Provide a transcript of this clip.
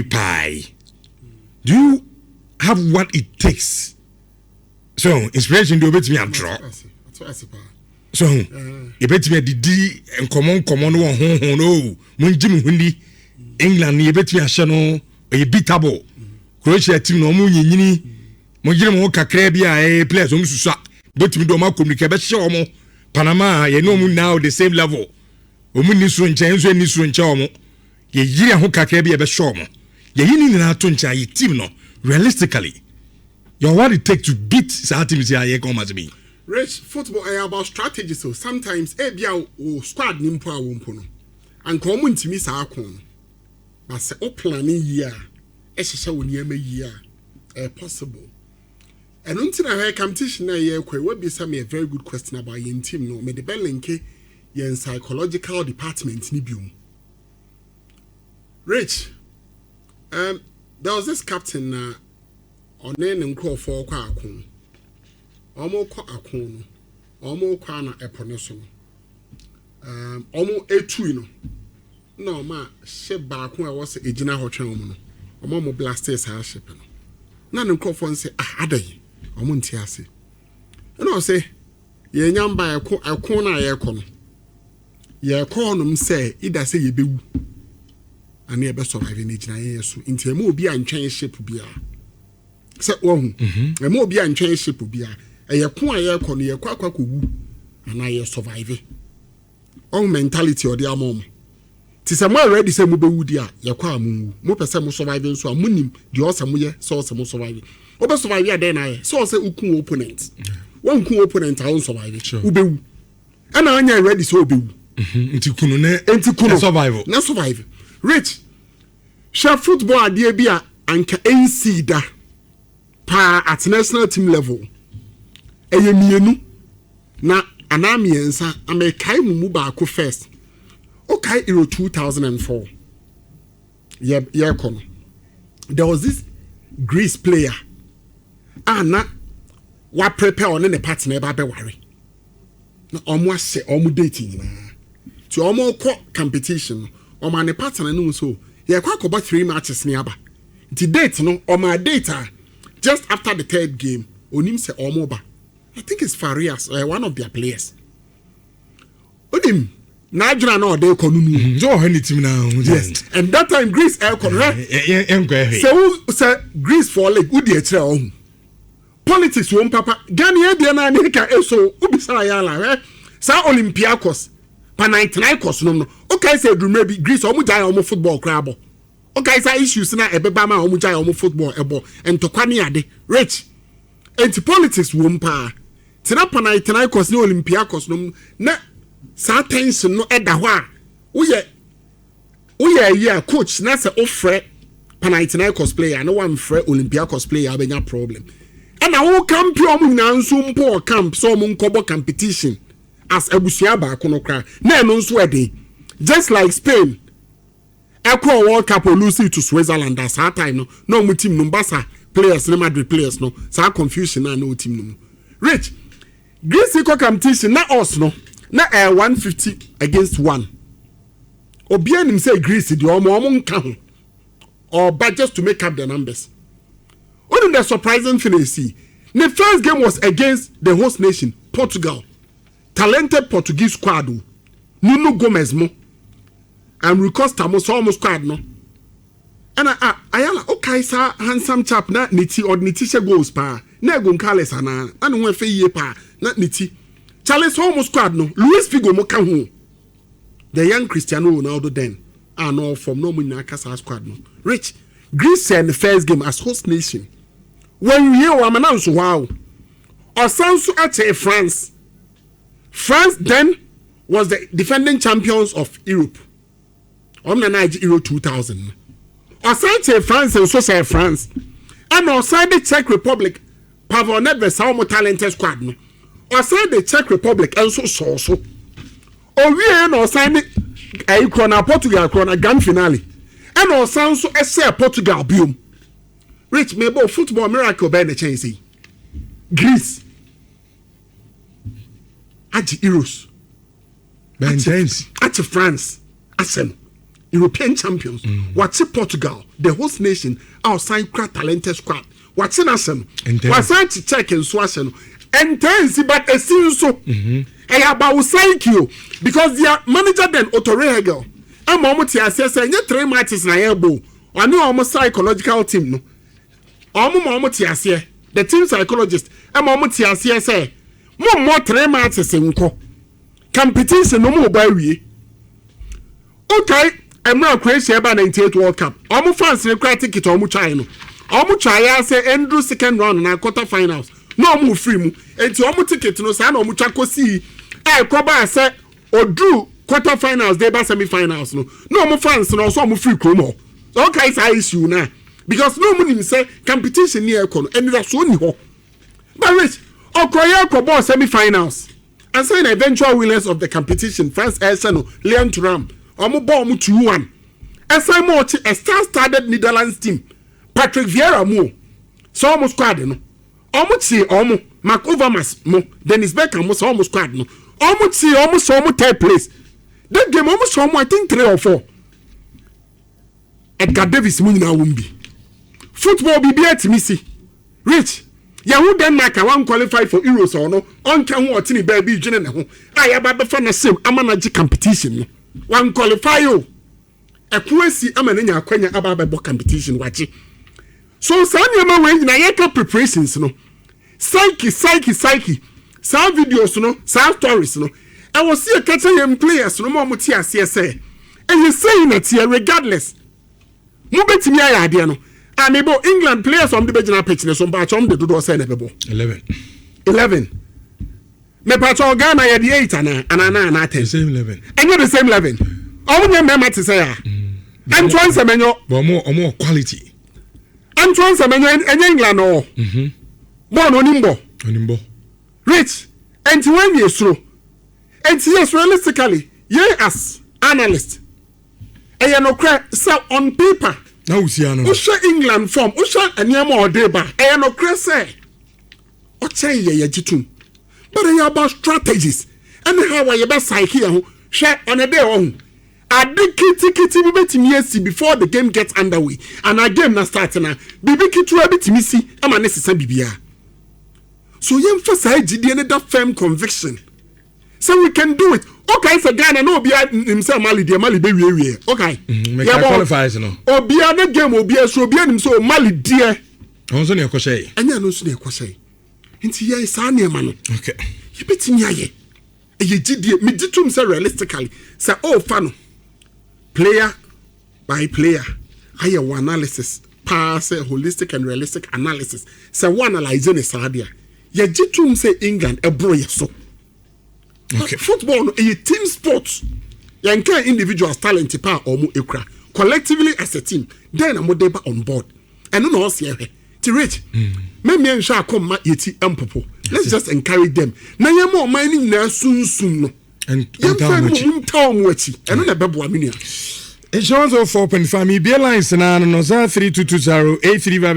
Pie, do you have what it takes? So inspiration de, obetumi atwerɛ so yɛbɛtumi adidi nkɔmmɔ nkɔmmɔ no wɔ honhom no o, mongye mo ho ni. England no yɛbɛtumi ahyɛ no, ɛyɛ beatable. Croatia team no, ɔmo nyinyini, mogyere mo ho kakra bi a, ɛyɛ players ɔmo susua, bɛtumi de ɔmo akɔmmirika bɛhyɛ ɔmo. Panama, yɛne ɔmo now the same level, ɔmo ni soro nkyɛn nso ni soro nkyɛn. Ɔmo yɛyiri ho kakra bi, yɛbɛhyɛ ɔmo. Yɛyi ne nyinaa to nkyɛn, yɛ team no, realistically, yɛ what it take to beat saa team si a yɛ kɔn ma se bi? Rich, football ɛyɛ about strategy. So sometimes ebi a o squad ni mpo a wo mpo no, anka wɔn ntumi saa ko no, but sɛ o plan yie a, ɛhyehyɛ wɔ nneɛma yie a, ɛyɛ possible. Ɛno nti na hwɛ competition na ɛyɛ kɔ yi, wabisa me a very good question about yɛn team no. Mede bɛ link yɛn psychological department ni bi mu. Rich, there was this captain na ɔne ne nkurɔfoɔ kɔ ako. Wɔn kɔ ako no, wɔn kɔ ana ɛpo ne so no, wɔn etui no na wɔn a ship baako a ɛwɔ sɛ egyina hɔ twɛn wɔn no, wɔn a wɔn blast saa ship no, na ne nkurɔfoɔ no sɛ, "Ah, adan?" Wɔn nte ase. Ɛna ɔsɛ yɛn nyamba ɛko ɛko no a yɛrekɔ no, yɛrekɔ hɔnom sɛ ida sɛ yɛbɛwu ane yɛbɛ survive no, gyina yɛn so. Nti ɛma obi a ntwɛn ship biara sɛ wɔhu, ɛma obi a ntwɛn ship biara. Ɛyɛ ko a yɛrekɔ no, yɛkɔ akɔwu anaa yɛ survive. Ɔhu mentality ɔde ama ɔmo te sɛ mo a ready sɛ mo bɛwu di a, yɛkɔ a mo nwu. Mo pɛ sɛ mo survive nso a, mo nim deɛ ɔsɛ mo yɛ sɛ ɔsɛ mo survive. Wobɛ survive a, dɛn na ayɛ sɛ ɔsɛ woku opponent? Wɔnku opponent a, wɔn survive, wobɛwu. Ɛna anya ready sɛ wobɛwu. Nti kunu ne nti kunu survive. Na survive. Rich, hwɛ, football adeɛ bi a anka nc da paa at national team level, ɛyɛ mmienu na anaa mmiɛnsa. Amekae mu baako first. Okae Euro 2004 yɛ yɛkɔ no, there was this Greece player a na wa prepare, ɔne ne partner ɛba abɛware, na ɔmo ahyɛ ɔmo date nyinaa. Nti ɔmo kɔ competition no, ɔmo ane partner no nso yɛkɔ akɔbɔ three matches ne aba. Nti date no, ɔmo a date a just after the third game, onim sɛ ɔmo ba. I think it's Farias, one of their players. Onim n'adwene na ɔde kɔ no nu. Nso ɔhɛ ne team na. Yes, and that time Greece ɛkɔ no, hɛ. Yɛn nkɔ ɛhɛ. Sɛ wo sɛ Greece for league wodi akyerɛ, ɔho politics wɔn papa. Ghana yɛ deɛ naa ne ka eso wobisa ayɛ ala. Hɛ, saa Olympiacos, Panathinaikos nom no, okae sɛ edumire bi Greece ɔmo gyae ɔmo football koraa bɔ. Okae sɛ issues na ɛbɛba ma ɔmo gyae ɔmo football ɛbɔ, ntɔkwa ne ade. Rich, nti politics wɔm paa. Tena Panathinaikos ne Olympiacos nom na saa tension no ɛda hɔ a, woyɛ ayi a coach na sɛ wofrɛ Panathinaikos player na wamfrɛ Olympiacos player, abɛnya problem. Ɛna wo camp ɔmo nyinaa nso mpo wɔ camp sɛ ɔmo nkɔbɔ competition as abusua baako no koraa, na ɛno nso ɛden. Just like Spain ɛkɔɔ World Cup, o lose to Switzerland at saa time no, na ɔmo team no, Barca players ne Madrid players no, saa confusion na na o team no mu. Rich, Greece kɔ competition na us no na ɛyɛ 150 against one. Obiara nim sɛ Greece deɛ, ɔmo nka ho, ɔba just to make up the numbers. Only the surprising thing is, see, the first game was against the host nation, Portugal. Talented Portuguese squad o, Nuno Gomez mo and Rui Costa mo, sɛ ɔmo squad no. Ɛna a Ayala, okae saa handsome chap na ne ti, ɔde ne ti hyɛ goals paa, na Goncalves anaa, na ne ho ɛfɛ yie paa, na ne ti Charles, ɔmo squad no, Luis Figo mo ka ho, the young Cristiano Ronaldo then a na ɔfɔm, na ɔmo nyinaa ka saa squad no. Rich, Greece sɛ the first game as host nation, wɔnwie o, amana nso hɔ a o, ɔsan so akyɛ France. France then was the defending champions of Europe. Ɔmo na agye Euro 2000 no. Ɔsan kyɛ France nso sɛ France, ɛna ɔsan de Czech Republic, Pavel Nedved, saa ɔmo talented squad no, ɔsan de Czech Republic nso sɔɔ so. Owie na ɔsan de ɛyi korɔ na Portugal korɔ na grand finale, ɛna ɔsan nso ɛsɛ Portugal biom. Rich, mebo football miracle bɛyɛ ne kyɛn sɛ Greece agye Euros. Bɛntɛnsi. Akye France asɛ no. European champions. Wakye Portugal, the host nation a ɔsan kura talented squad, wakye n'ahyɛ no. Ɛntɛn. Wasan kye Czech nso ahyɛ no. Ɛntɛn nsi, but esi nso ɛyɛ about psyche o, because their manager then, Otto Rehhagel, ɛma ɔmo te aseɛ sɛ ɛnyɛ three matches na yɛ bɔ. Ɔne ɔmo psychological team no, ɔmo ma ɔmo te aseɛ, the team psychologist ɛma ɔmo te aseɛ sɛ mo mmɔ three matches nkɔ competition no, mo bɔ awie. Okay, mmerɛ Croatia ɛba 98 World Cup, ɔmo fans ne kura ticket a ɔmo twae no, ɔmo twae asɛ ɛnduru second round na quarter finals na ɔmo firi mu. Nti ɔmo ticket no saa na ɔmo twa kɔsii a ɛkɔbaa sɛ oduru quarter finals de ba semi finals no, na ɔmo fans no ɔsɔ ɔmo firi kurom hɔ. Ɔkae saa issue na because na ɔmo nim sɛ competition ni ɛkɔ no, ɛnidasoɔ ni hɔ. But rich ɔkɔyɛ ɛkɔ bɔɔl semi finals and na eventual winners of the competition, France, ɛsɛ no Leon Thuram, ɔmo bɔ ɔmo 2-1. Ɛsɛn mu ɔkye a star-studded Netherlands team, Patrick Vieira mu o, sɛ ɔmo squad no, ɔmo kye ɔmo Marc Overmars mo, Dennis Bergkamp mo, sɛ ɔmo squad no, ɔmo kye ɔmo sɛ ɔmo third place. That game ɔmo sɛ ɔmo, I think, three or four. Edgar Davis mu nyinaa wɔm bi. Football biribi atumi si. Rich, yɛho Denmark a wan qualify for Euros, ɔno ɔnka ho, ɔtene baabi dwene ne ho a yɛba bɛfa no sɛm ama no agye competition no. Wan qualify o, ɛko asi ama no nya akwanya aba abɛbɔ competition, wagye. So saa nneɛma wei nyinaa yɛka preparations no, psyche, psyche, psyche, saa videos no, saa stories no, ɛwɔ si yɛka kyerɛ yɛn players no ma ɔmo te aseɛ sɛ ɛyɛ sɛyi na teɛ. Regardless, mobɛtumi ayɛ adeɛ no. Amebo England players a ɔmo de bɛgyina pitch ne so, mpaakyɛ, ɔmo de dodoɔ sɛ na ɛbɛbɔ? 11. 11. Mepaakyɛ, Ghana yɛde eight ana ana 10? The same 11. Ɛnyɛ the same 11. Ɔmo nyɛ mmarima te sɛ ya Antoine Semenyo. But ɔmo wɔ quality. Antoine Semenyo, ɛnyɛ England ɔwɔ bɔɔl no, onim bɔ. Onim bɔ. Rich, ɛnti wɔn yɛ soro. Ɛnti yes, realistically, yɛn as analyst, ɛyɛ nokorɛ sɛ on paper, na wusia no. Wohwɛ England form, wohwɛ nneɛma a ɔde ba, ɛyɛ nokorɛ sɛ ɔkyɛn yɛ, yɛgye tom. But ɛyɛ about strategies ɛne how a yɛbɛ psyche yɛn ho. Hwɛ, ɔne de ɔho ade kitikiti bi bɛtumi asi before the game gets underway ana game na start, na biribi ketewa bi tumi si ama ne sesa biribiara. So yɛmfa saa gyidie ne da, firm conviction sɛ we can do it. Okay, sɛ Ghana na obiara nim sɛ Mali deɛ, Mali bɛwiewie. Okay. Mɛka qualifiers no. Obiara ne game, obiara so obiara nim sɛ o Mali deɛ. Ɔno nso ne ɛkɔhyɛ yi. Ɛnyɛ no nso na ɛkɔhyɛ. Nti yɛn saa nneɛma no, yɛbɛtumi ayɛ. Ɛyɛ gyidie. Megye tom sɛ realistically, sɛ ɔɔfa no player by player, ayɛ wɔ analysis paa, sɛ holistic and realistic analysis, sɛ wo analyse ne saa deɛ, yɛgye tom sɛ England ɛboro yɛ so. But football no ɛyɛ team sport. Yɛnka individuals talent pa a ɔmo ekura. Collectively as a team, then na mo de ba on board, ɛno na ɔsi ɛhwɛ ti. Rich, mɛmia nhwɛ akɔmma yɛti mpopo. Let's just encourage them na yɛn mo ɔman no nyinaa sunsun no, yɛn fɛn no mo nta ɔmo akyi. Ɛno na ɛbɛboa mi nua. Nhyɛ 104.5 mebie lines naa no 3220 835.